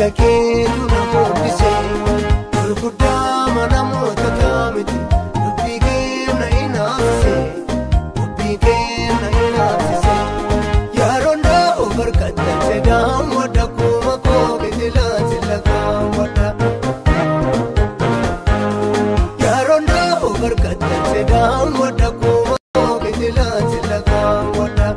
Harka keetu na guddise. Gurguddaa mana moototaa miti. Dubbii kee na inaafsise. Dubbii kee na inaafsise. Yeroon da'oo barkattan sedaan wadda kuma koo biqilaan silla kaawwadha. Yeroon da'oo barkattan sedaan wadda kuma koo biqilaan silla kaawwadha.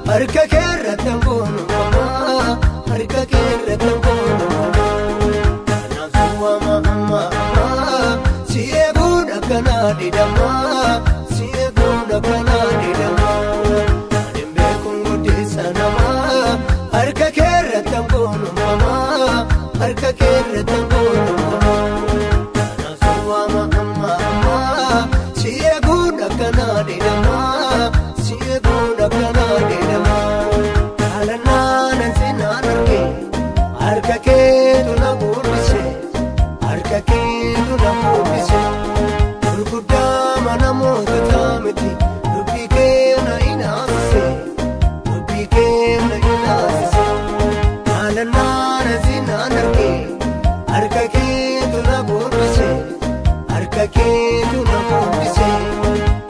Harka keerra tangoonu mamaa, harka keerra tangoonu mamaa. Kanaaf suwama amma ammaa, si eeguun akkanaa didhamaa, si eeguun akkanaa didhamaa. Ani beekuun guddeessa namaa, harka keerra tangoonu mamaa, harka keerra tangoonu mamaa. Kanaaf suwama amma ammaa, si eeguun akkanaa didhamaa, si eeguun akkanaa didhamaa. Harka keetu na guddise, harka keetu na guddise. Gurguddaa mana moototaa miti. Dubbii kee na inaafsise, dubbii kee na inaafsise. Jaalannaan sinaan arge, harka keetu na guddise, harka keetu na guddise.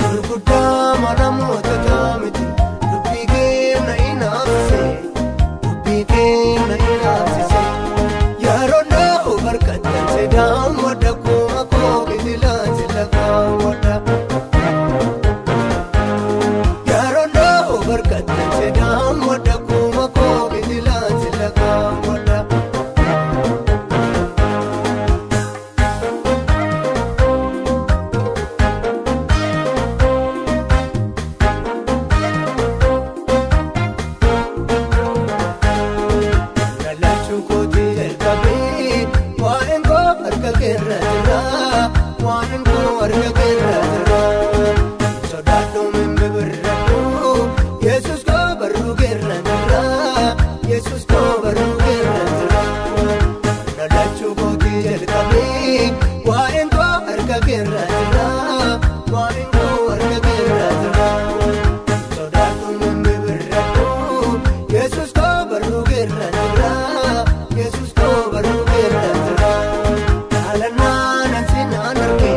Gurguddaa mana moototaa miti. Dubbii kee na inaafsise, dubbii kee na inaafsise. Yeroon da'oo barkattan sedaan wadda kuma koo biqilaan silla kaawwadha. Yeroon da'oo barkattan sedaan wadda kuma koo biqilaan silla kaawwadha. Lallachuu kootii jalqabee waa'een koo harka keerra jira, waa'een koo harka keerra jira. Sodaadhu mimbirradhu, Yesuus koo barruu keerra jira, Yesuus koo barruu keerra jira. Lallachuu kootii jalqabee waa'een koo harka keerra jira, waa'een koo harka keerra jira. Sodaadhu mimbirradhu, Yesuus koo barruu keerra jira, Yesuus koo barruu keerra jira. Jaalannaan sinaan arge,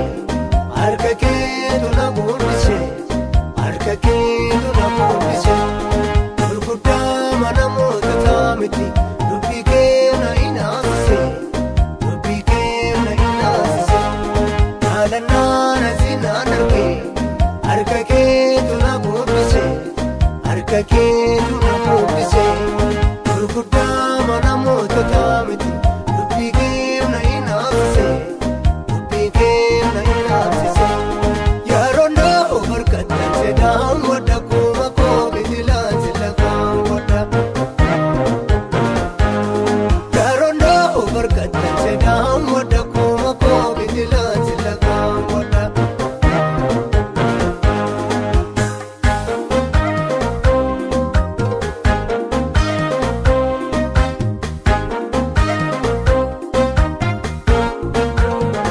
harka keetu na guddise, harka keetu na guddise. Gurguddaa mana moototaa miti. Dubbii kee na inaafsise, dubbii kee na inaafsise. Jaalannaan sinaan arge, harka keetu na guddise, harka keetu na guddise. Gurguddaa mana moototaa miti. Dubbii kee na inaafsise, dubbii kee na inaafsise. Yeroon da'oo barkattan sedaan wadda kuma koo biqilaan silla kaawwadha. Yeroon da'oo barkattan sedaan wadda kuma koo biqilaan silla kaawwadha.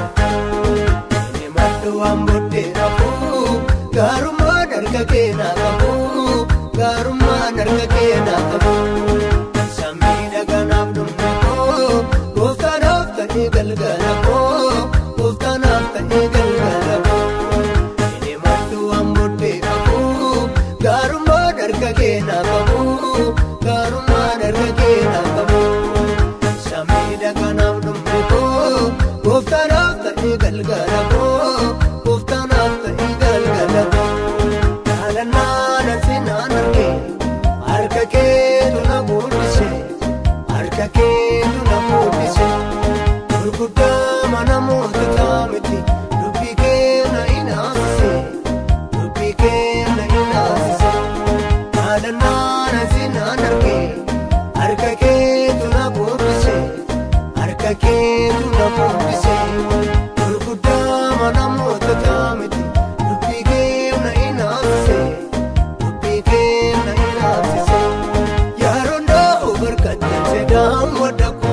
Inni maddu waan booddee rafuu, gaarummaan harka kee naa qabu, gaarummaan harka kee naa qabu. Samii dhaganaaf dhumni koo, gooftaanaaf ta'ee galgala koo, gooftaanaaf ta'ee galgala koo. Inni maddu waan booddee rafuu, gaarummaan harka kee naa qabu, gaarummaan harka kee naa qabu. Samii dhaganaaf dhumni koo, gooftaanaaf ta'ee galgala koo, gooftaanaaf ta'ee galgala koo. Jaalannaan sinaan arge, harka keetu na guddise, harka keetu na guddise. Gurguddaa mana moototaa miti. Dubbii kee na inaafsise, dubbii kee na inaafsise. Jaalannaan sinaan arge, harka keetu na guddise, harka keetu na guddise. Gurguddaa mana moototaa miti. Dubbii kee na inaafsise, dubbii kee na inaafsise. Addaan wadda.